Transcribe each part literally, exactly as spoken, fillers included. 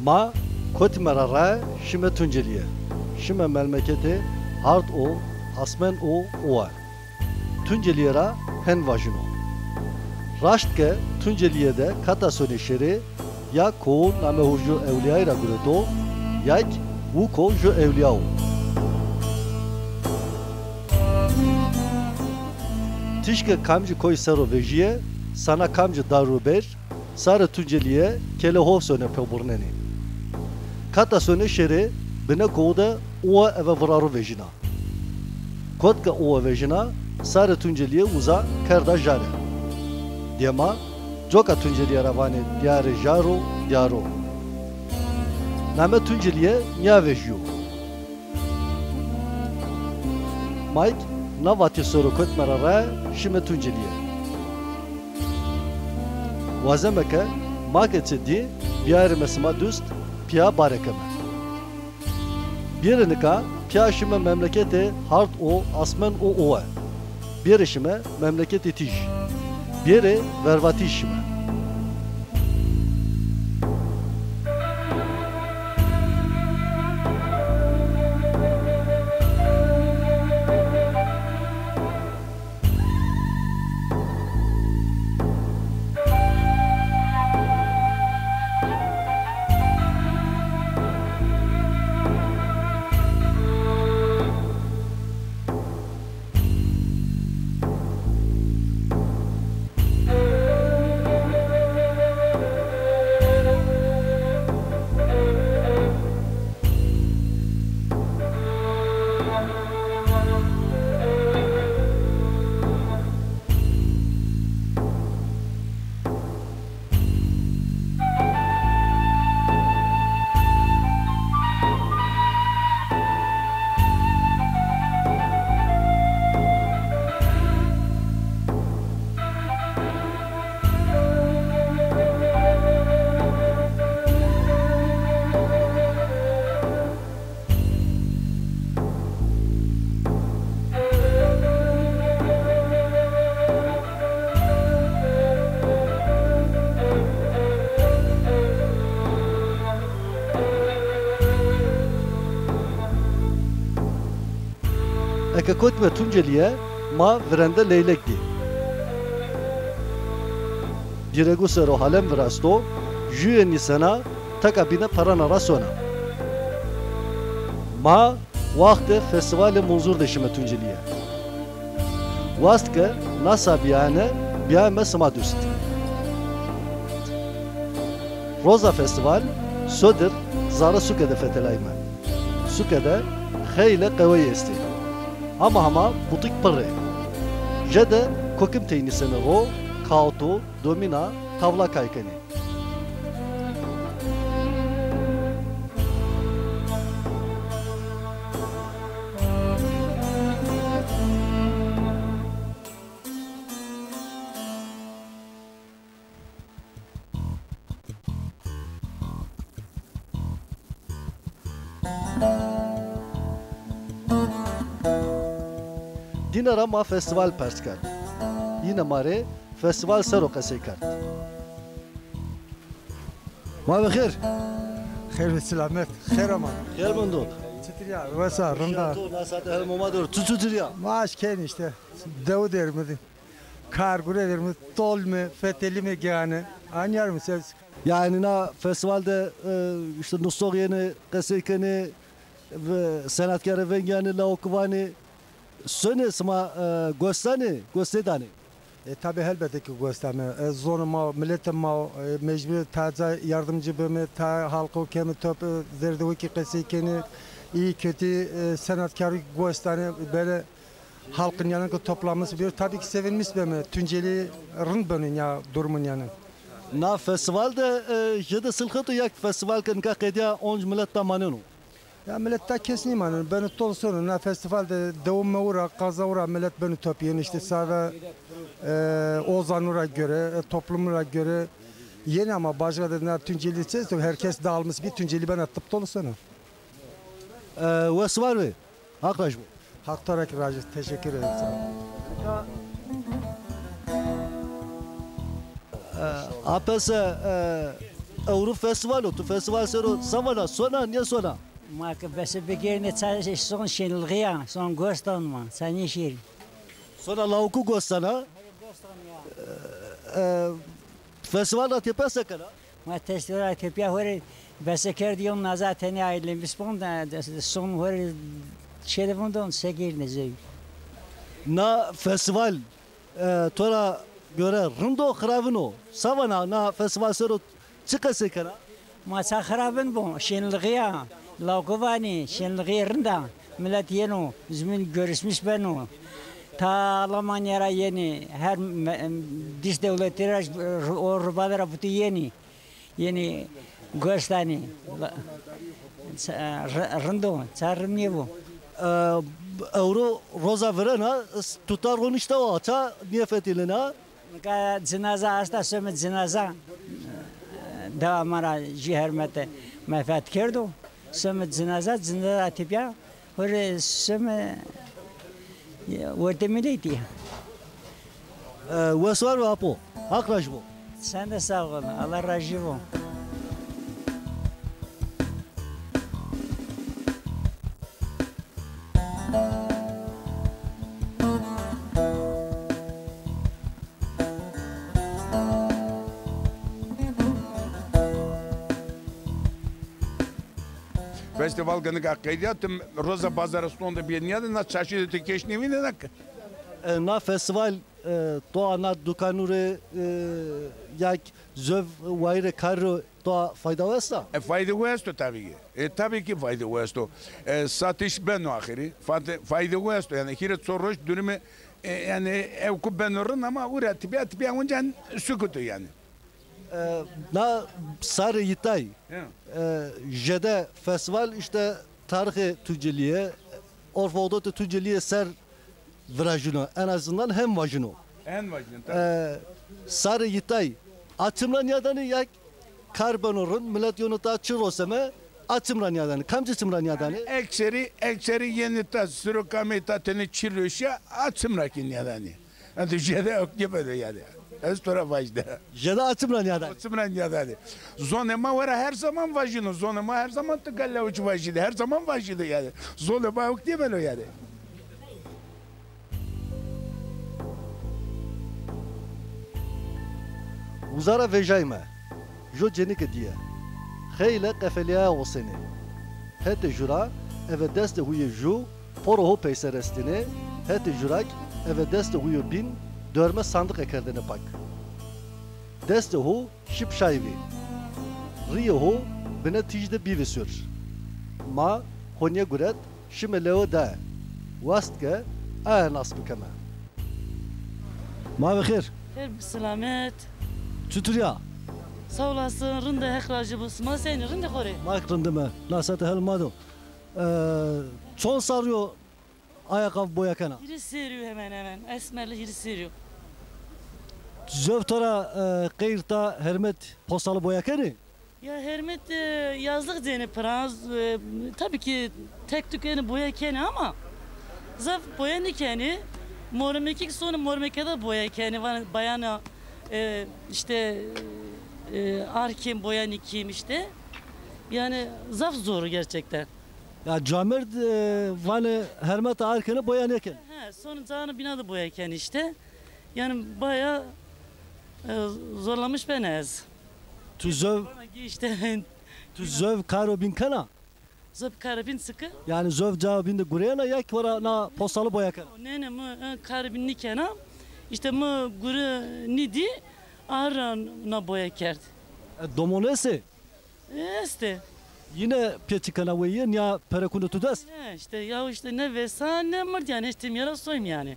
Ma kotîme ra rae şîme Tuncelîye. Şîme memleketê hard o, asmen o, owe. Tuncelîye ra hen vajîno. Raşt ke Tuncelîye de kata sonê şêrê, ya kowu name hu ju ewlîyayî ra gureto, ya kî wu kow ju ewlîya wo. Tîj ke kamcî koy ser o vejîye, sana kamcî dar û bêr, sarê Tuncelîye kêlê ho sonê pewbirnenê. Kata sonê şêrê binê kowu de uwe eve viraru vejîna. Kot ke uwe vejîna, sarê Tuncelîye uza kerda jare. Dêma coka Tuncelîye ra vanê dîyarê jaro, dîyaro. Name Tuncelîye nîya vejîyo. Ma kî na vatî ser o kotîme ra rae şîme Tuncelîye. Wazeme ke ma ke çê dî bîyarîme sima dust, pîya bare keme. Bêrê nika pîya şîme memleketê hard o, asmen o, owe. Bêrê şîme memleketê tîj. Bêrê vervatîj şîme. Eke kotîme Tuncelîye, ma virende leylek dî. Dîregu ser o halem virasto, jûyê nîsena teka bîne perana ra sona. Ma waxtê festîvalê Munzur de şîme Tuncelîye. Wast ke na sa bîyane, bîyayme sima dust. Roza festîval, sodir zare suke de fetelayme. Suke de xeylê qeweyî estê. Hama hama butik pirr ê. Jede kokim tey nîsenê ro, kaoto, domîna, tavla kay kenê. Dîne ra ma festîval pers kerd. Yîne ma rê festîval ser o qesey kerd. Ma bi xêr. Xêr ve selamet. Xêr ama. Xêr mendon. Çitur ya? Wes a, rind a? Şato, na saete hel moma dor. Tu çitur ya? Ma aşkên işte. Dew der mi? Kar gure der mi? Tol mi? Feteli mi gane? Anyar mı ses? Yani na festival de, e, işte nustox yenê, qesey kenê, ve senatkarê veng yanê, lawik vanê. Sonê sima, e, gos danê, gos nêdanê? E, tabi helbette ki gos dame. E, zonê ma, miletê ma, e, mecbur ta ca yardımcı bime, ta halqo kemi top, e, zerdi wekî qesey kenê, iyi kötü, e, senatkarî gos danê, böyle halkın yanında toplanması bir, tabii ki sevinmiş bime. Tunceli rind beno ya durumun yanı. Na festival de, e, jede silxeto ya ki festival ke nika qedîya onc milet da maneno? Ya milet ta kes nîmaneno, beno tol sono. Na festival de dewû mewû ra, qazawû ra milet beno topîyeno, işte save, e, ozanû ra göre, e, toplumu ra göre yenê ama başka de na Tunceli ses, herkes dağılmış bir Tunceli bena tıp tol sono. E, wes war ve. Haq raj bo. Haq to ra ki raj bo. Teşekkür ederim. Sağ ol. E, apese, e, Ewro festîval o. Tu festîval ser o se vana, sona, nêsona? Ma ke bese bigêrnê ça son şênilxîya, son gos dan ma, ça nêşêrî. Sona lawikû gos dana? E, e, festîval ra tepîya se kena? Ma festîval ra tepîya ho rê bese kerdî, yon naza tenê aylên bispon de, de, son ho rê çêde vindon, se gêrnê zey. Na festîval, e, to ra göre rind o, xiravin o? Se vana, na festîval ser o çi qesey kena? Ma ça xiravin bo, şênilxîya, lawikû vanê, şênilxîyê rind a, milet yeno, zimîn görüşmüş beno. Ta Almanya ra yenê, her me-, dış dewletî ra, o rubade ra butî yenê. Yenê gos danê. La-, ça-, ri-, rind o, ça rind nêbo. E, ewro roza virena, s-, tuta ronişta wa, ça nêfetelîna? Nika cinaza esta, some cinaza. Dewa ma ra jû hermete mefet kerdo. Some cinaza, cinaza tepîya. Ho rê some, e, wertê miletî. E, wes war be apo. Haq rajî bo. Sen de sağ ol. Allah razı bo. Festîval ke nika qedîya, ti roza bazaristûn de bîye nîyade, na çarşî de ti keş nêvînena ke? E, na festîval, e, toa na dukanû rê, e, ya kî zov wayîrê karî rê toa faydawe esta? E, faydawe esto tabii ki. E, tabii ki faydawe esto. E, satış beno axirî. Fayde-, faydawe esto. Yanî hîrê ço roj durumê, e, yanî ewkû beno rind ama ura tepîya tepîya onca sukut o yanî. E, na sarê yitay, ya, e, jêde festîval îşte tarîxê Tunceliye, orf û odetê Tunceliye ser virajîno, en azından hem vajîno. En vajîno, tabii. E, sarê yitay a çim ra nîyadanê ya kar beno rind, milet yeno ta çi roseme, a çim ra nîyadanê. Kamcî çim ra nîyadanê? Ekserî, ekserî yenê ta siro kamê ta tenê çi roşîya, a çim ra kî nîyadanê. Ento jêde ewk nêbeno yanî. Ez to ra vajî de. Jêde a çim ra nîyadanê? A çim ra nîyadanê. Zonê ma wera her zaman vajîno. Zonê ma her zaman ti gale ewk vajî de. Her zaman vajî de yanî. Zonê ma ewk nêbeno yanî. Uza ra vejayme. Jo cenîke dîye. Xeyle qefelîyaya osenê. Hetê jû ra eve destê huyê jû poro ho peyser estêne, hetê jû ra kî eve destê huyo bîn dorme sandiqe kerdêne pak. Destê ho şîp şayî vî. Rîyê ho bine tîj de bîvî sûr. Ma honîye guret, şime lewe daye. Wast ke aye nas bikeme. Ma ve xêr. Xêr bi selamet. Çitur ya? Sağ olasın, rinde, Heq rajî bo. Sima senî, rinde xo rê? Ma kî rindime. Na sete hel ma do. E, çond serrî yo aya kav boya kena? Hîrê serrî yo hemen hemen. Esmerli hîrê serrî yo. Zov to ra, e, qeyr ta hermet postalı boya kenê? Ya hermet, e, yazlık dêne pira, e, tabii ki tek tük êne boya kenê ama zaf boya nêkenê. Mormekî kî sonê mormeke de boya kenê. Vanê bayana, e, işte, e, arkên boya nîkîm işte. Yani zaf zor gerçekten. Ya camêrd, e, vanê hermeta arkêne boya nêkenê. He, sonê canê bîna de boya kenê işte. Yani baya, e, zorlamış ben ez. Tu zov, işte, tu zov karo bîn kena? Zov karo bîn çike? Yani zov cao bîn de gureyena ya ki wera na postalı boya kena? Ne ne, mi, e, karo bîn nîkena. İşte mi gure nîdî, ar na boya kerd. E, domon ese? E, este. Yine pê çi kena weye, niya perekûn de tu dest? E, işte, ya işte ne vesa ne mird yani, işte miyara soym yani.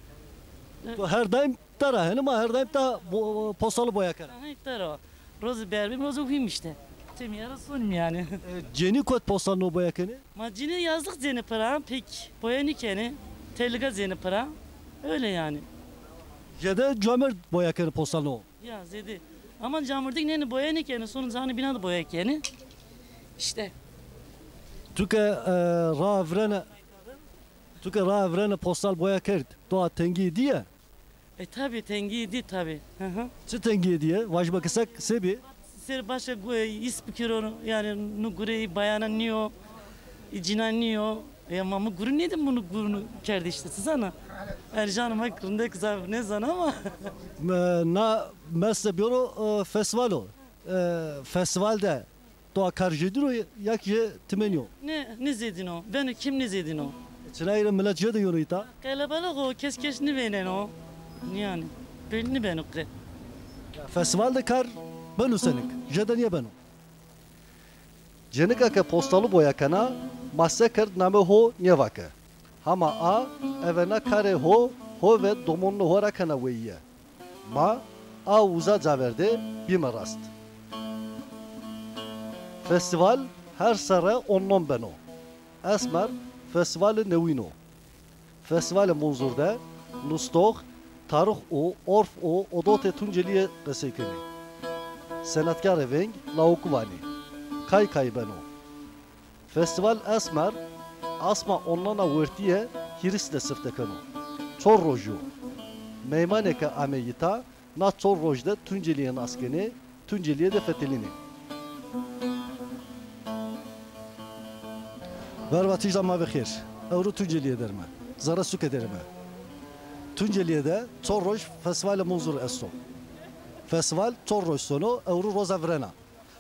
Tu her daim tera henî ma her daim ta bo-, postalı boya kena. Aha, tera. Rozê berbim, rozê huym işte. Têmîya ra sonim yani. E, cenî kot postal no boya kenê? Ma cinî yazlık cenî pira, pek boya nîkenê. Teliga cenî pira. Öyle yani. Jede camêrd boya kenê postal no? Ya zede. Ama camêrdik nêne boya nêkenê, sonê canê bîna de boya kenê. İşte. Tu ke, e, ra virene, tu ke ra virene postal boya kerd, to a tengî dîye? E, tabi, tengî dî tabi. Hı hı. Çi tengî dîye? Vajîme ke se, se bî? Ser başka gu-, îs bikero, yani nu gure î bayana nîyo, î cîna nîyo. Ya ma mi guru nêdî, bunu gurunu kerdî işte, siz ana. Ercan ma rindek zaf nêzana ama. Me-, na meste biyoro, e, festival o. E, festival de to a kar jêdîno ya ki jê timenî yo? Ne, ne zêdîno. Beno kim ne zêdîno. Çinayî re milet jê de yono îta? Qelebalix o, kes kes nivêneno. Yani, belli nibeno qe. Ya, festival de kar beno senik, jê de nêbeno. Cenika ke postalu boya kena, ma se kerd namê ho nêvake. Hama a, eve na karê ho, ho ve domonunê ho ra kena weyîye. Ma a uza caverdê bîme rast. Festîval her serre onnon beno. Esmer festîvalê newîn o. Festîvalê Munzur de nustox, tarix û orf û odotê Tuncelîye qesey kenê. Senetkarê veng lawikû vanê. Kay kay beno. Festîval Esmer asma onnana wertîye hîris de sifte keno. Çor rojî yo. Meymanê ke amey îta, na çor roj de Tuncelîye nas kenê, Tuncelîye de fetelînê. Verva tîj de ma ve xêr. Ewro Tuncelîye derime. Zerre suke derime. Tuncelîye de çor roj festîvalê Munzur esto. Festîval çor roj sono, ewro roza virena.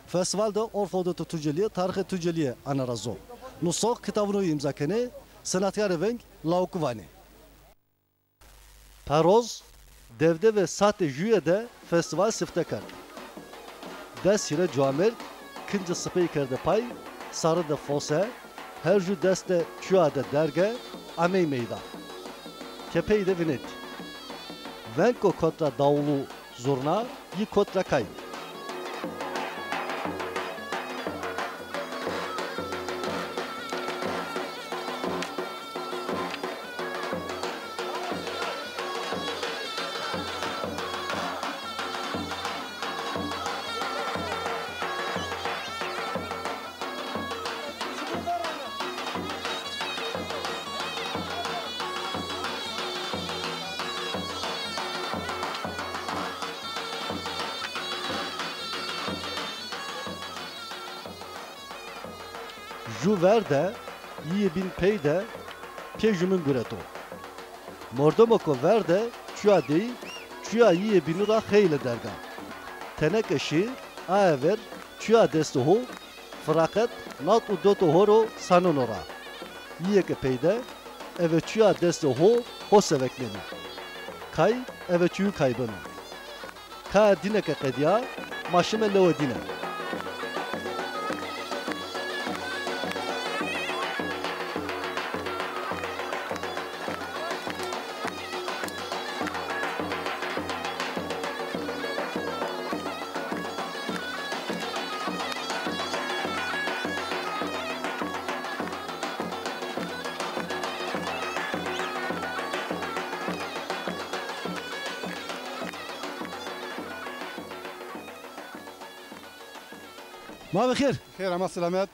Festîval de orf odetê Tuncelîye, tarixê Tuncelîye ane ra zo. Nustox kitabunê ho îmza kenê, senetkarê veng lawikû vanê. Peroz, devde ve satê jûye de festîval sifte kerd. Des hîrê cuamêrd kincê sipey kerde pay, sarî de fose, her jû dest de çuya de derge, amey meydan. Kepey de vinêt. Veng ko kot ra dawulu zurna, yi kot ra kay. Ju ver de, yîyê bîn pey de, pê jumin gureto. Mordemo ko ver de çuya dey, çuya yîyê bînu ra xeylê derg a. Teneke şî, ae ver çuya destê ho firaqet nat û dotê ho ro saneno ra. Yîyê ke pey de, eve çuya destê ho, ho seveknenî. Kay, eve çuyu kay beno. Kaya dîne ke qedîya, ma şime lewe dîne. Ma ve xêr. Xêr ama selamet.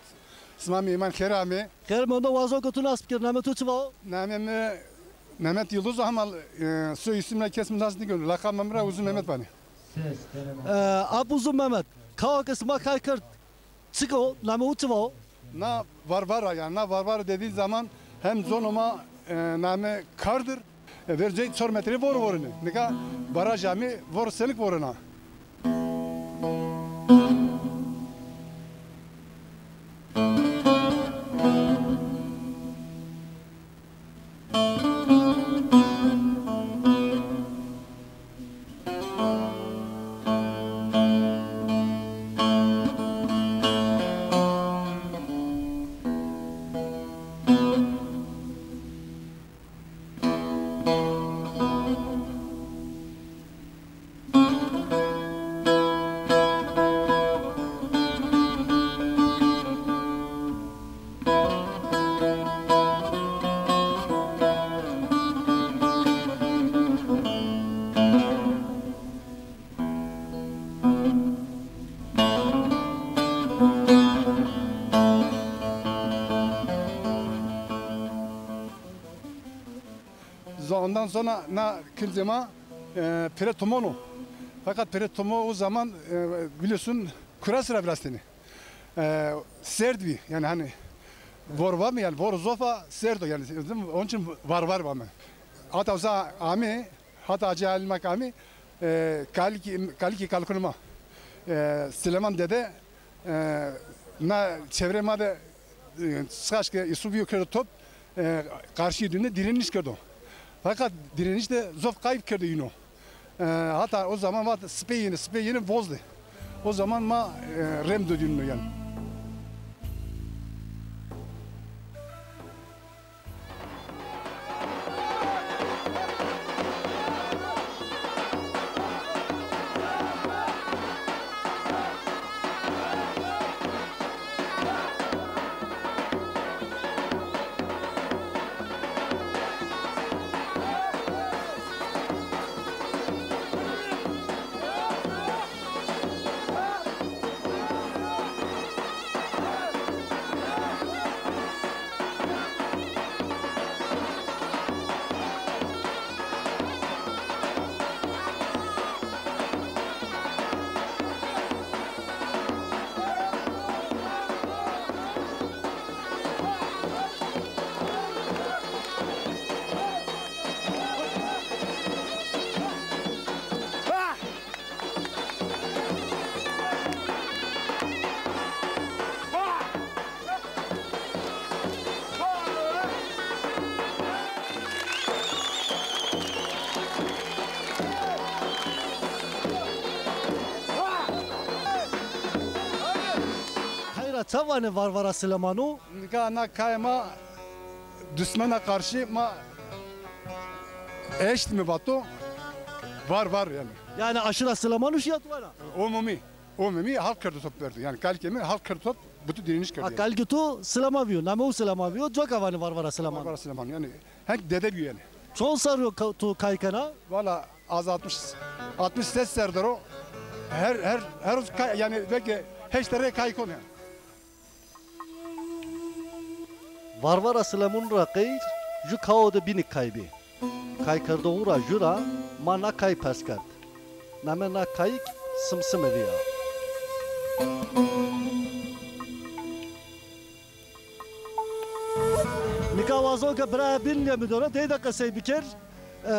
Sima mîman xêr amê. Xêr mendo, wazo ke tu nas bikir, namê tu çi va o? Namê mi Mehmet Yıldız ama, e, soy isimle kes mi nas nîkeno. Lakabê mi ra Uzun Mehmet vanê. E, ap Uzun Mehmet. Kawa ke sima kay kerd, çik o? Namê hu çi va o? Na Varvara, yani na Varvara dediği zaman hem zonê ma, e, namê kardir, e, vercey çor metre vor vorine. Nika baraj amê vor senik vorina. Ondan sonra na kincê ma, e, Pire Tumon o. Fakat Pire Tumo o zaman, e, biliyorsun, Kuras ra virastenî. E, serd bî, yanî hanî vor vame, yanî vor zof a, serd o yanî. Onun için Varvar vame. Hata uza amî, hata Hacı Halim ma ke amî, e, kalikî, kalikî kalikûnê ma, e, Sileman Dede, e, na çevre ma de, e, çiqaş ke îsu bîyo kerdo top, e, karşî dîne direniş kerdo. Fakat direniş de zof kayb kerdo îno. E, hata o zaman vat sipê yenî, sipê yenî vozde. O zaman ma, e, rem do dîno yanî. Kay ra ça vanê Varvara Silemanu? Nika na kayê ma dusmena karşı ma eştîme vato, Varvar yanî. Yanî aşîra Silemanu şîya tu vana? Umumî. Umumî halk kerdo top verdo. Yanî kalikê mi halk kerdo top, butu direniş kerdo yanî. Kalikê tu Silema bîyo, namê wu Silema bîyo, coka vanê Varvara Silemanu. Varvara Silemanu yanî. Hek dede bîyo yanî. Çond serrî yo tu kay kena? Valla az altmış, altmış ses serre der o. Her, her, her roz kay, yanî belkî heşt serre kay kon yanî. Varvara Silemûn ra qeyr ju kao de bînî kay bî. Kaykerdoxû ra ju ra ma na kay pers kerd. Namê na kayîk Simsime vîya. Nika wazon ke birayê bîn lê mi dona, tey de qesey biker. E,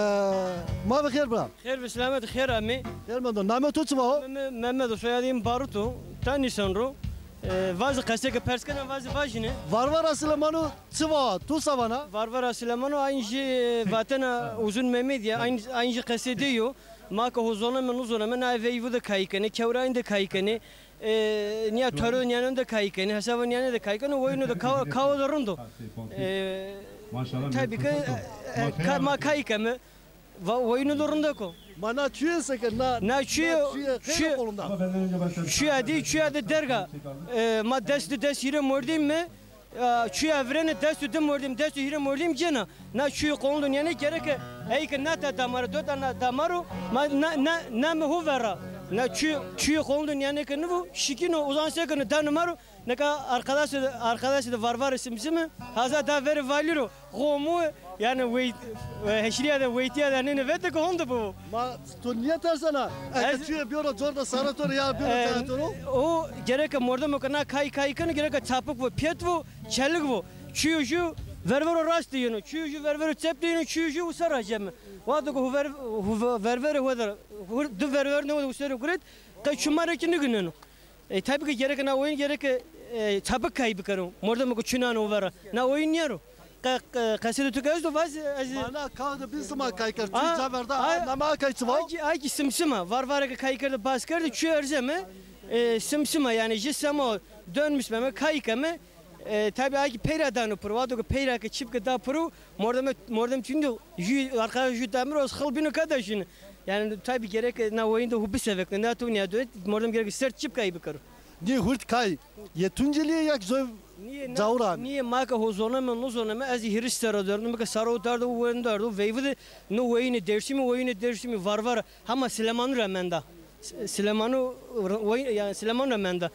ma bi xêr bira. Xêr bi selamet, xêr amê. Xêr mendo. Namê to çi va ho? Mehmet, Mehmet o, soyadê mi Barut o. Ta Nîsan ro. E, vazî qesê ke pers kena, vazî vajîne. Varvara Silemanu çi va, tu se vana? Varvara Silemanu aynî jî, e, vatena Uzun Mehmet ya, aynî, aynî jî qesê dey o. Ma ke ho zoneme, nizoneme, na veyvû de kayî kenê, kewrayîn de kayî kenê. E, nîya taro nîyanon de kayî kenê, hesabo nîyane de kayî kenê, oyîno de ka-, kao de rind o. E, tabî ke, e, ka-, ma kayî keme, va-, oyîno de rindek o. Ma na çuye seke, na, na çuye, na çuye, çuye, qolunda. Çuya dî, çuya de derga. E, ma des di, des hîrê mordîm me, e, çuya virêne des û di mordîm, des û hîrê mordîm cêna. Na çuyê qolun do nîyanê gereke ey ke nata damare, dota na damaro, ma na, na, name hu vera. Na çu-, çuyê qolun do nîyanê ke nivo, şikîno, uzan sekeno, dano ma ro, neka arkadaşê de, arkadaşê de Varvara Simsime, haza da verê valî ro, xomu, yanî wey-, e, heşrîya de, weytîya de nêne vete ke honde bibo. Ma to nîyetersena? Eke çuyê bîyoro cor de sare to ro ya bîyoro cayê to ro? O gereke mordemo ke na kay kay keno, gereke çapik vo, pêt vo, çelik vo. Çuyo ju ververo rast de yeno, çuyo ju ververo çep de yeno, çuyo ju usa ra ceme. Wexto ke hu ver-, hu ve-, ververê hu der, hu, di ververê hu der usa ra guret, qe çu ma rê kî nigîneno. E, tabî ke gereke na oyun gereke, e, çapik kay bikero. Mordemo ke çu nano hu vera. Na oyun nîyero. Qe-, qe-, qesê de tu ke esto vaz ez. Ma na kao de bîn sima kay kerd. Çu ca verda, a, namê a kay çi va? Ay kî, ay kî Simsima. Varvara ke kay kerde, bas kerde, çu erzeme, e, Simsima, yanî jî sema dönmüş beme, kay keme, e, tabî ay kî peyra dano piro. Wexto ke peyra ke çipke da piro, mordem, mordem çundo, ju, arkadaş ju damiro, ez xil bîno ka da şîne. Yanî tabî gereke na oyun de hu bisevekne, na tu nîya do, mordem gereke sert çipke ay bikero. Nî hurt kay yê Tuncelî ya ki zoy cawran? Nîyê, ma ke ho zoneme, nizoneme, ez hîris serre derdo, mi ke saro derdo, wen derdo, veyvî de no weyînê Dêrsimî, weyînê Dêrsimî Varvara, hama Silemanu ra menda. S-, Silemanu ra, wey-, yanî Silemanu ra menda.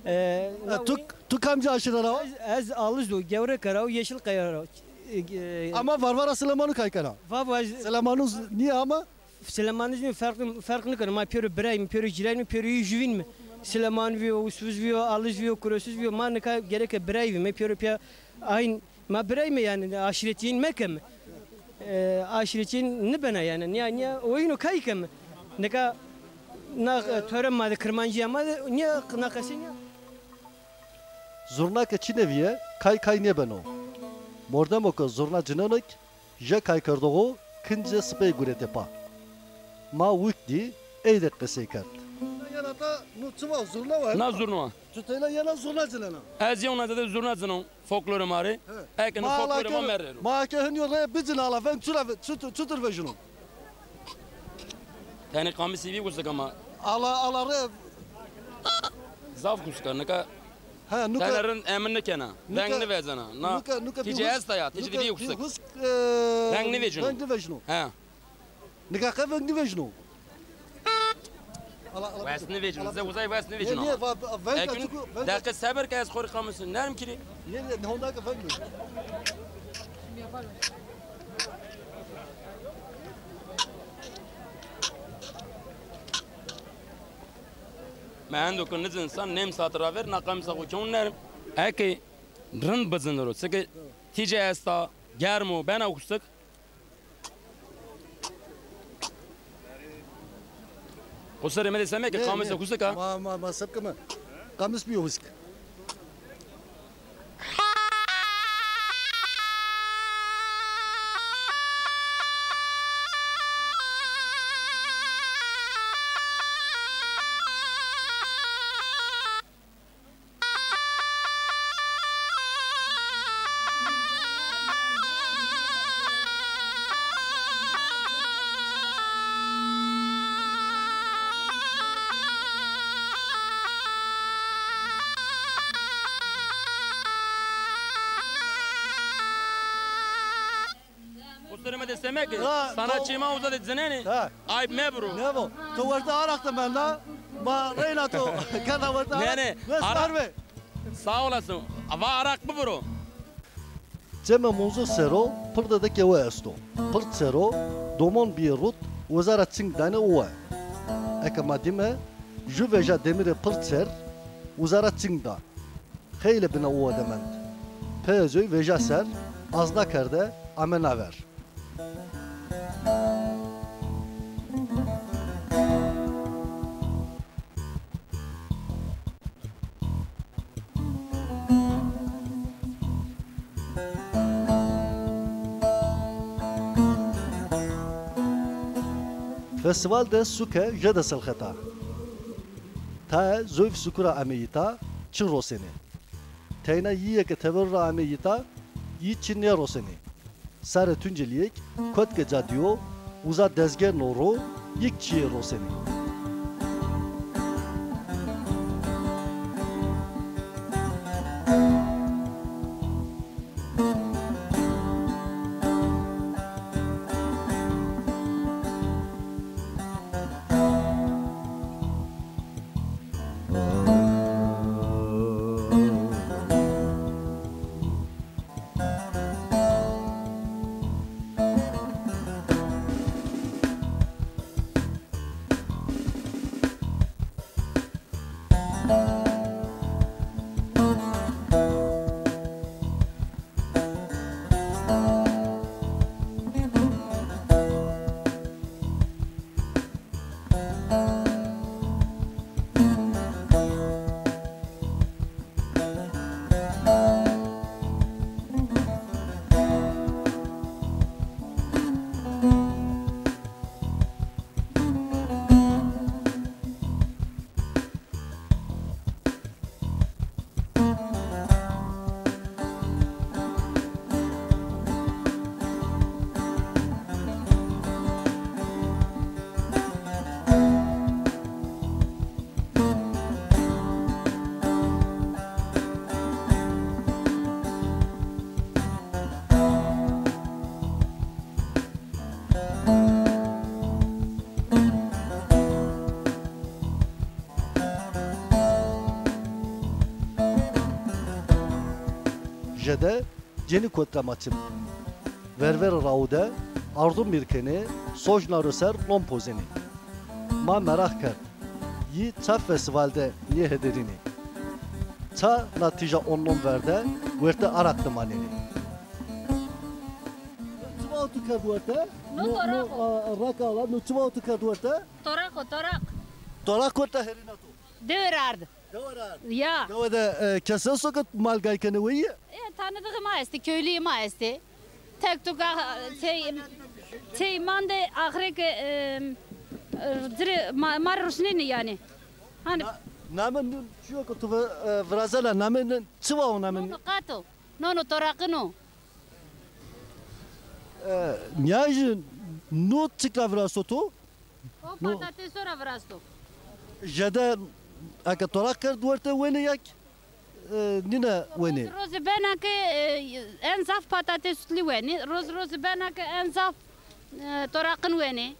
E, tu, tu kamcî aşîre ra wa? Ez, ez Aliz do, Gewreke ra, Yeşilkaya ra. E, e, ama Varvara Silemanu kay kena? Vavo ez Silemanu z-, nîye ama? Silemanizmî ferq, ferq nêkeno. Ma pêro birayîme, pêro cîrayîme, pêro yê juvînîme. Sileman vîyo, Usuz vîyo, Alij vîyo, Kurosuz vîyo. Ma nika gereke birayî vîme, pêro pîya ayn ma birayîme yanî, aşîretîyên mekeme. E, aşîretîyên nibena yanî. Nîya, nîya oyîno kay keme. Nika na, e, tore ma de, kirmancîya ma de, nîya na qesey nîya. Zurna ke çinê vîye, kay kay nêbeno. Mordemo ke zurna cineno kî, je kaykerdoxo kincê sipey guretê pa. Ma wik dî, ey de qesey kerd. Yena ta nu çima zurna wa? Na zurna wa. Tu teyna yena zurna cinena? Ez yewna zede zurna cinon folklorê ma rê. He. Eke nu folklorê ma merrero. Ma ke hinyo rê bicin ala ven çura ve-, çutur, çutur vejino? Tenê qamisî vî kusika ma. Ala, ala rê. Zaf kusika, nika. Ha, nuka. Tenê rind emin nikena. Veng nivezena. Na. Nuka, nuka tîce esta ya, tîce de vî kusik. Veng nivejino. Veng nivejino. Ha. Nika qe veng nivejino. Ala, ala. Wes nivejino. Ze uzay wes nivejino. Niye, niye, va-, va-, veng açık, veng. Deqe sebir ke ez xorî qamisî nerm kirî. Niye, niye, ne onda ke veng nivejino. Mi hendo ke nicin san nêm saet ra ver, na qamisa xo kewn nerm. Eke rind bicin ro, çike tîce esta, germ o, bena husik. Qusirê mi de semeke, qamise husik a. Ma, ma, ma sebke mi. Qamis bîyo husik. Qusirê mi de semeke. Sanatçî ma uza de cinenê. Ha. Ayb mebiro. Nebo. To wertê araq de menda. Ma reyna to kerda wertê araq. Ne, ne. Wes araq. Sağ olasın. Va araq bibiro. Cemê Munzur ser o pirde de kewe esto. Pird ser o domon bîyê rut, uza ra çing danê uwe. Eke ma dîme, ju veja demîrê pird ser, uza ra çing da. Xeylê bina uwe de mend. Peyê coy veja ser, azna kerde, ame naver. Festîval de suke jede silxeta. Tae zoyf suku ra amê yita, çi rosenê. Teyna yîye ke tever ra amê yita, yî çi nêrosenê. Sarê Tuncelîyêk kotke ca dîyo, uza dezgêrno ro, yîk çîyê rosenê. Jede cenî kotka ma çim. Ververê rawu de ardu mîrkenê sojna ro ser lon pozenê. Ma meraq kerd. Yî ça festîval de nêhederînî? Ça na tîja onlon ver de wertê araq de manenî? Çi waxt tu kerd werte? No, no, toraq o. A, raka ala, no çi waxt tu kerd werte? Toraq o, toraq. Toraq werte herîna to? Dewe ra ard. Dewe ra ard. Ya. Dewe de, e, kes esto ke malgay kenê weyî? E, tanıdığı ma estê, köylü ma estê. Tek tuk a, şey, şey mande axirê ke, e, e, cirê ma, ma ruşnenê yanî. Hani. Na, namê nûn çiyo ke tu vi-, e, virazena, namê nûn çi wa o namê nûn? Nono qato, nono toraqin o. E, nîyajî no çik ra virasto to? O patateso ra virasto. Jede eke toraq kerd werte wenê ya kî, e, nîne wenê? Roz, roze bena ke, e, en zaf patates utli wenê. Roz, roze bena ke en zaf, e, toraqin wenê.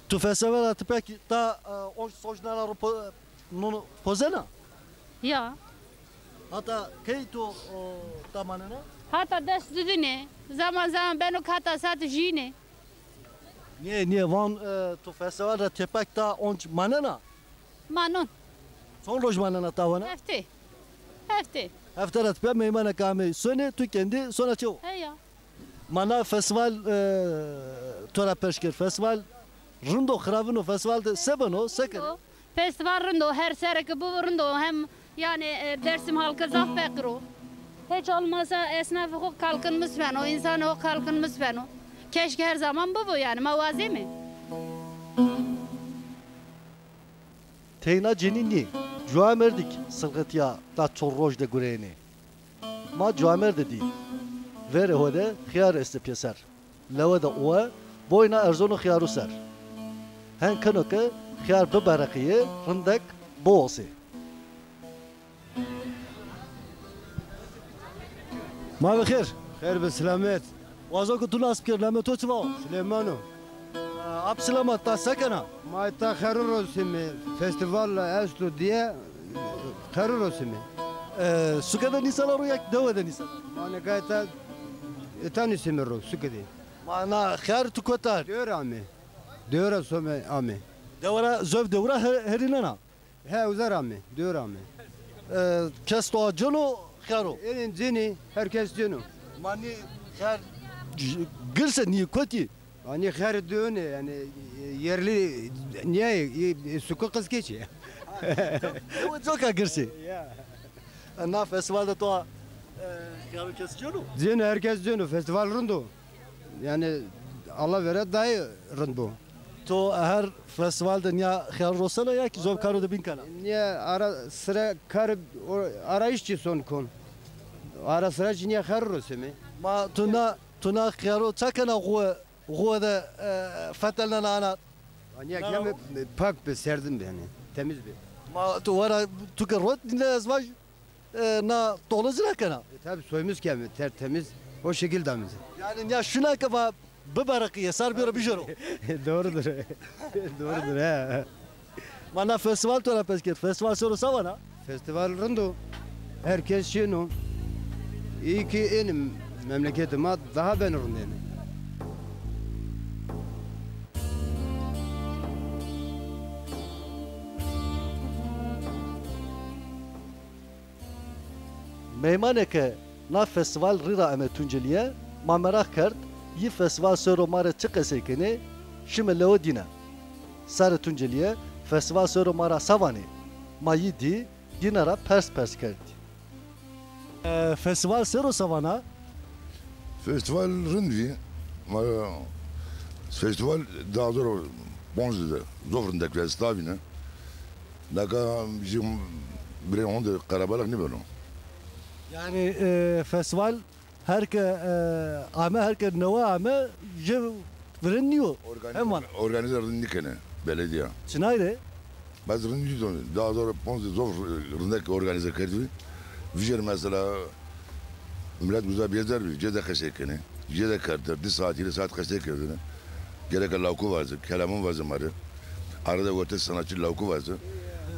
Tu festîval ra tipekî ta, e, onc socnana ro po-, nun pozena? Ya. Hata key tu, o, ta manena? Hata des dudune. Zaman zaman beno ke hata saet jîne. Nê, nê, van, e, tu festîval ra tepek ta onc manena? Manon. Çond roj manena ta wana? Hefte. Hefte. Hefte ra tepek meymaneke amey sonê, tu kendî sona çew? Heya. Ma na festîval, e, to ra pers kerd. Festîval rind o, xiravin o, festîval de se beno, se kenê? Festîval rind o, her sere ke bibo rind o. Hem yanî, e, Dersim halkı zaf feqîr o. Hiç olmazsa esnafê xo kalkınmış beno, insanê xo kalkınmış beno. Keşke her zaman bibo yanî, ma wazême. Teyna cenî nî, cuamerdî kî silxitîya na çor roj de gureyenê. Ma cuamerde dî. Verê ho de xiyar estê pêser. Lewe de owe, boyna erzono xiyaru ser. Hen keno ke xiyar bibereqîyê, rindek biwosê. Ma bi xêr. Xêr bi silamet. Wazo ke tu nas bikir, namê to çi va? Silêman o. E, Ap Silêman, ta se kena? Ma ta xeru ro simê, festîval esto diye, xeru ro simê. E, suke de nîsena ro ya kî dewe de nîsena? Ma nika ta, îta nîsimê ro, suke de. Ma na xer tu kota? Dewe ra amê. Dewe ra some amê. Dewe ra, zov dewe ra he-, herînena? He, uza ra amê, dewe ra amê. E, kes to ceno xero? Ênê cênê, her kes ceno. Ma nî xer c-, girs ê, nî kotî? Ma nî xer dewe nê, yanî, e, yerli nîyayê, e, e, suku qizkeçî. Dewe coka girs ê. Ya. E, na festîval de to, e, xero kes ceno? Ceno, her kes ceno, festîval rind o. Yanî Allah vere dayê rind bo. To her festîval de nîya xero rosena ya kî zov karo de bîn kena? Nîya ara sıra kar, o, arayış çi son kon. Ara sıra çi nîya xero rosemê. Ma tu na, tu na xero ça kena xo, xo de, e, fetelnena ana? Nîya keme pak bi, serdin bi yanî, temiz bi. Ma tu wera, tu ke rot nîne ez vaj. E, na tolozî ra kena? E, tabi soymuz keme, tertemiz. O şekil damız. Yanî ya şuna ke va bibereqîye, sar bîro bijero. Doğrudur. Doğrudur, he. Ma na festîval to ra pers kerd. Festîval sero sa vana? Festîval rind o. Her kes şino. İyi ki ênim memleketê ma daha ben rind êne. Meymanê ke na festîval rî ra ame Tuncelîye, ma meraq kerd, yî festîval sero ma rê çi qesey kenê, şime lewe dîne. Sarê Tuncelîye, festîval sero ma ra sa vanê? Ma yî dî, dîne ra pers pers kerd. E, festîval sero sa vana? Festîval rind vî. Ma festîval di hazar û ponzde de zof rindek vî, ez ta vîne. Naka jî birê honde qerebalix nêbeno. Yanî, e, festîval her ke, e, ame, her ke newe ame, jê rind nîyo. Organîze, heman organîze rind nîkenê belediya. Çinay rê? Ez rind nîdon. Di hazar û ponzde zof rindek organîze kerdbî. Vijêr mesela milet uza bêzer bî, cê de qesey kenê. Cê de kerder, di saet, hîrê saet qesey kerdêne. Gereke lawku vaze, kelamon vaze ma rê. Arada werte sanatçı lawku vaze.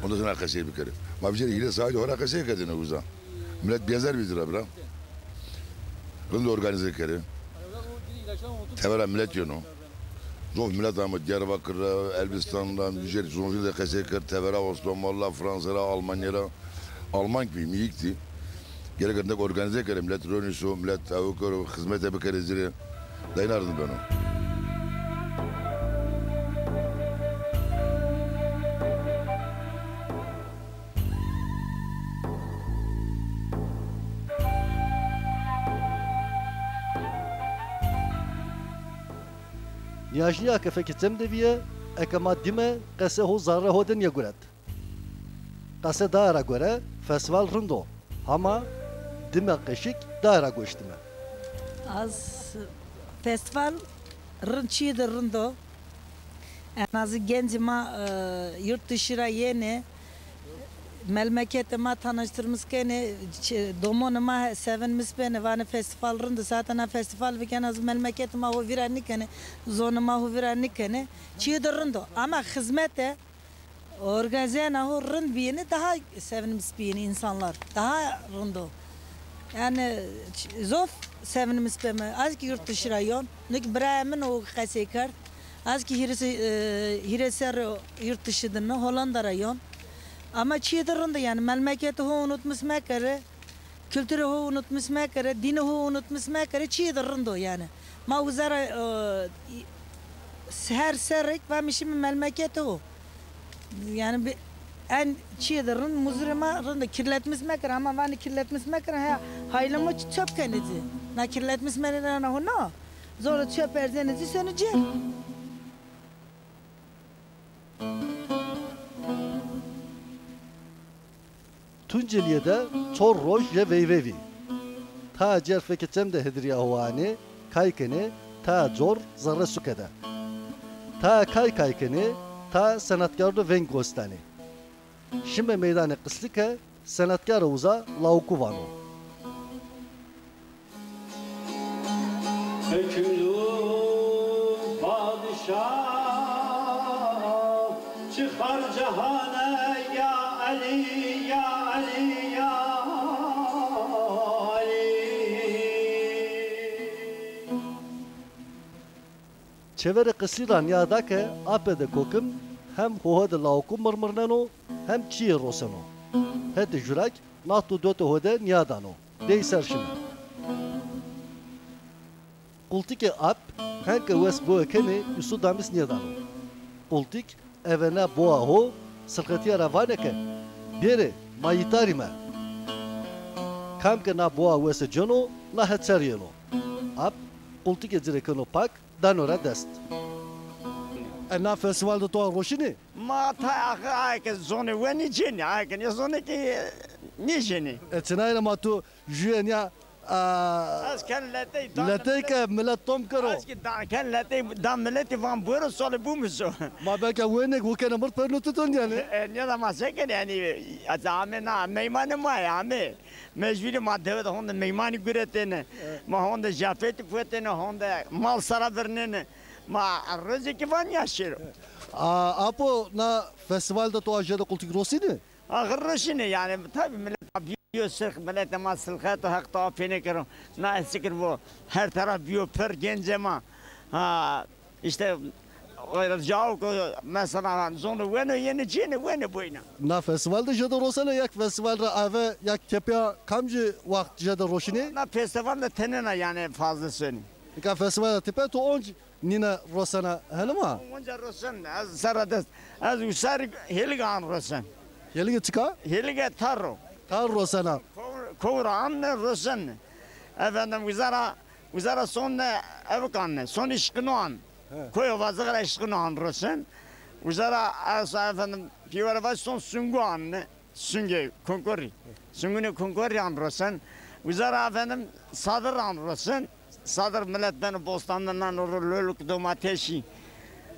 Ondan sonra qesey bikerê. Ma vijêr hîrê saet hora qesey kerdêne uza. Milet bêzer bî zira bira. Rind organîze kerê. Tevera milet yeno. Zof milet ame Diyarbakır ra, Elbistan ra, vijêr zoncî de qesey kerd, tevera Osmanlı ra, Fransa ra, Almanya ra. Almank bî, mîyik dî. Gerek endek organîze kere, milet ronîso, milet ew kero, xizmete bikere zî rê. Dayna rind beno. Nîyajnîya ke fekê çem de bîye, eke ma dîme qese ho zerre ho de nêguret. Qese daye ra gore festîval rind o, hama dîme qeşik daye ra goş dîme. Az festîval rind, çîyê de rind o. En azî gencê ma, e, yurt dışı ra yenê, melmeketê ma tanıştırmış kenê, ç-, domonê ma he-, sevinmiş benê, vanê festîval rind o, zaten a festîval bikenê, az melmeketê ma ho vîra nêkenê, zonê ma ho vîra nêkenê. Çîyê de rind o. Ama xizmete, organizena ho rind bîyêne, daha sevinmiş bîyêne insanlar. Daha rind o. Yani ç-, zof sevinmiş beme. Az ki yurt dışı ra yon. Nik birayê min o qesey kerd. Az ki hîrê se-, e, hîrê serre yurt dışı de ne, Hollanda ra yon. Ama çîyê de rind o yani, melmeketê ho unutmiş mekere, kulturê ho unutmiş mekere, dînê ho unutmiş mekere, çîyê de rind o yani. Ma uza ra, e, her serrek vamî şîme melmeketê ho. Yani bi-, en çîyê de rind, muzirê ma rind o, kirletmiş mekere, ama vanê kirletmiş mekere, he, haylê ma çöp kenê ci. Na kirletmiş mekere na ho na. Zor o çöp erzenê ci, senê cêr. Tuncelîye de çor roj jê veyvey vî. Taya cêr fekê çem de hedirîya ho anê, kay kenê, taya cor zerre suke de. Taya kay kay kenê, taya senatkarû de veng gos danê. Şime meydanê Qislî ke senatkare uza lawikû vano. Hukmdûr padîşa çi xar cehane ya Elî, ya Elî, ya Elî. Çêverê Qislî ra nîyada ke ape de kokim hem hohe de lawikû mirmirneno hem çîyê roseno. Hetê jurak nat û dotê ho de nîyadano. Dey ser şime. Qultikê ap, henke wes boye kenê, îsu damis nêdano. Qultik eve na boa ho silxetîya ra vanê ke, bêrê, ma yîtarîme. Kam ke na boa wese ceno, na het ser yeno. Ap qultikê ci rê keno pak, dano ra dest. E, na festîval de to roşînî? Ma tayê axir aye ke zonê wenî cênî, aye ke nêzonê ke nêcênî. E, çinayêne ma tu jûyê nîya, a, ez ken letey, letey ke milet tom kero. Ez ki da, ken letey da miletî, van buyurun, solê bû mi so. Ma belka wenêk wikene mird pernû tuton yanî. E, nîya da ma se kenê yanî, ez ame na meymanê ma yê, ame. Mecbûrî ma dewe de honde meymanî guretêne. Evet. Ma honde jafetî fuetêne, honde mal sera virnêne. Ma rozêkî van ya şêro. A, apo, na festîval de to a jêde qultik rosînî? Axir roşînê yanî, tabî milet bîyo sirx, miletê ma silxet o, Heq to afêne kero. Na esikir bo, her taraf bîyo pir gencê ma. Ha, îşte, o cawik o, mesela, zonê weno yenê cênê, wenê boyna. Na festîval de jêde rosena, yak festîval ra ave, yak tepîya kamcî waxt jêde roşînê? Na festîval de tenêna yanî fazla sonî. Nika festîval de tepîya to onc nîne rosena, henî ma? Onca rosen, ez serra dest. Ez usar hêlige an rosen. Hêlige çika? Hêlige tar o. Tar rosena. Kowr-, kowra an rosen. Efendim, uza ra, uza ra son de evik an, son îşkino an. He. Koyo vazix ra îşkino an rosen. Uza ra, ez, efendim, pîyore vaj son sungu an. Sungê konkorî. Sungunê konkorî an rosen. Uza ra efendim sadir an rosen. Sadir milet beno bostan de nano ro, loluk, domatesî.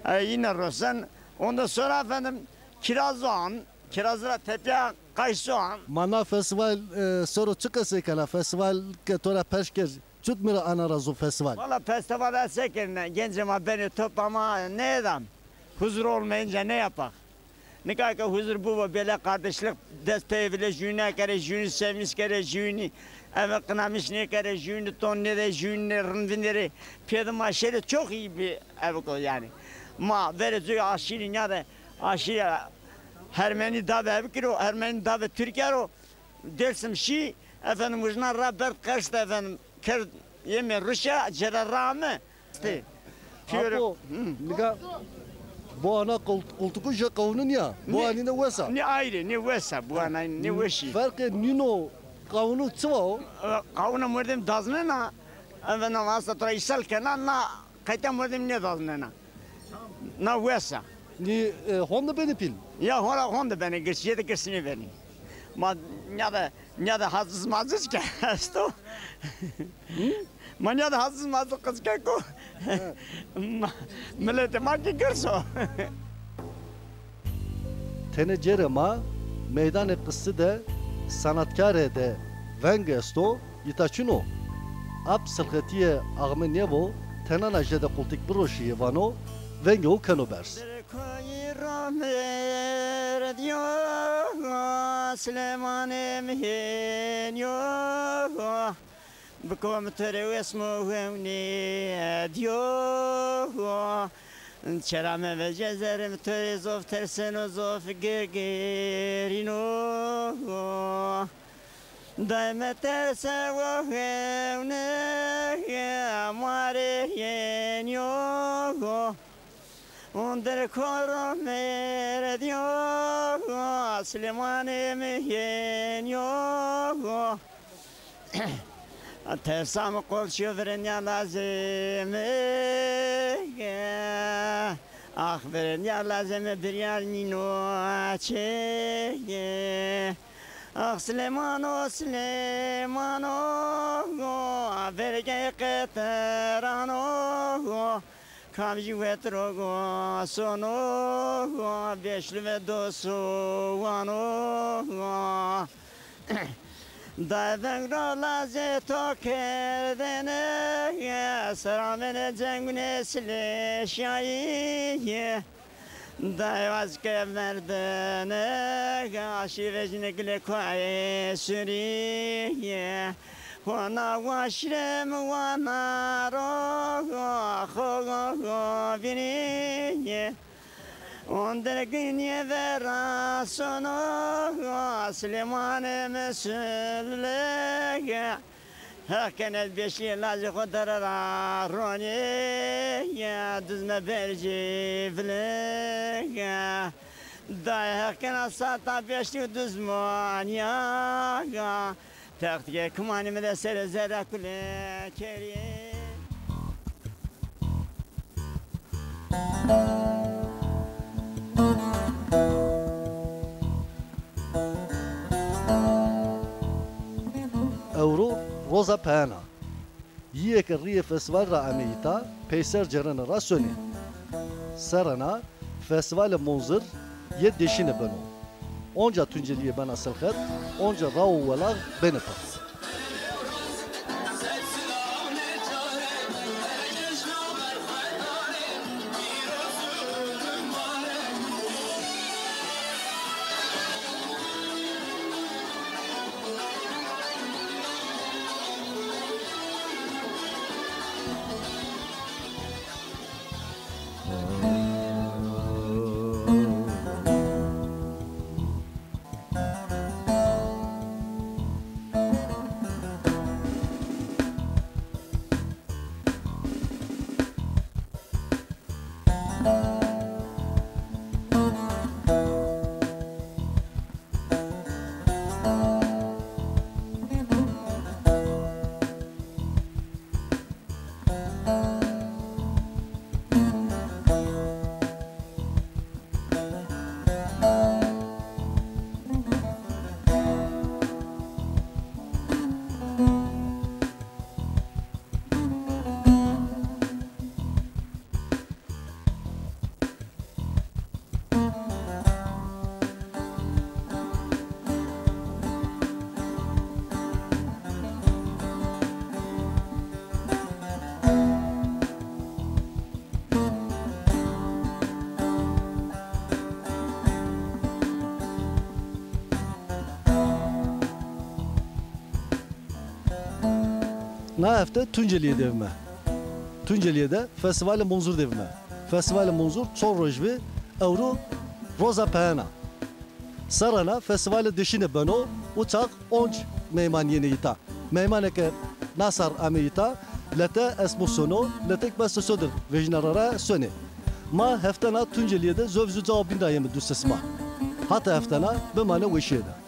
E, yine rosen. Ondan sonra efendim kirazo an. Kirazî ra tepîya qayso an. Ma na festîval, e, sero çi qesey kena? Festîval ke to ra pers kerd, çut mi ra ana ra zû festîval? Valla festîval ez se kerîne. Gencê ma benê top ama ne edam. Huzur olmayınca ne yapak? Nika ke huzur bibo, bêle kardeşlik dest pê vile, jûnî kerê, jûnî sevinç kerê, jûnî Eve qinamiş nêkere, jûnî ton nêde, jûnî rind vînderê. Pêdima şêrê çok iyi bir ev ko yani. Ma verê coy aşîrî nîyade, aşîrî Hermenî dabe ev kiro, Hermenî dabe Türkiye ro. Dêrsim şî, efendim, wijna ra berd qers de, efendim, kerd yemê Ruşya, cere ra ame. Stê. Apo, nika bu ana qult-, qultuku je qawunun ya. Bu anine wesa. Nê ayrê, nê wesa, bu ana nê weşî. Ferqê nîno qawunu çi wa o? E, qawuna mordem daznena, eve na vasta tora îsal kena, na qeyta mordem nêdaznena. Na wesa. Nî, e, honde benê pîl? Ya hora honde benê, girs, yê de girs nêbenê. Ma nîyade, nîyade haciz maciz ke esto. Ma nîyade haciz maciz qicike ko. Ma, miletê ma ki girs o. Tenê cêrê ma meydanê qisî de sanatkare de veng esto, îta çin o. Ap Silxetîye axme nêbo, tenana jêde qultik biroşîyê vano, vengê ho keno berz. Koyî romêr diyo, Silêmanê mi hênî yo. Biko mi to rê wesmo wewnê diyo. Çera mevece zerrê, mi to rê zof terseno, zof girgirîno. Dayê meterse wo hewne, ma rê hênî yo. Onder koro mêrdiyo, Silêmanê mi hênî yo. Tersa mi qol şiyo, virênîya lazê mi. Ax, virênîya lazê mi, biryar nîno çê. Ax Silêmano, Silêmano, vergey qeterano, kam jî wetiro sono, beşlû ve doso wano. Dayê veng ro lazê to kerdene, ser amene cengune sileşayî. Dayê wazike merdene, aşî vejine gile kuayê surî. Hona waşrem wana ro, xo, xo, xo, vînî. Onder giniye vera sono, Silêmanê mi sulê. Heq kene beşî lazê xo dere ra ronê, duzme bercê vile. Dayê Heq kena sata beşî duzmanîya. Text ke kumanî mi de serê zerre kule kerî. Ewro roza peyena. Yîyê ke rîyê festîval ra amê îta, peyser cêrenê ra sonê. Serrena, festîvalê Munzir yê deşîne beno. Onca tuncelîye bena Silxet, onca raw û welax benê pir. Na hefte Tunceliye de vîme. Tunceliye de Festîvalê Munzur de vîme. Festîvalê Munzur çor roj vî, ewro roza peyena. Serrana festîvalê dişîne beno, o çax onc meyman yenê îta. Meymanê ke na serr amê îta, lete esmo sono, lete ke beste sodir vejîna ra ra sonê. Ma heftena Tunceliye de zovî zû cawa bîn ra yeme dustê sima. Hata heftena bimanê weşîye de.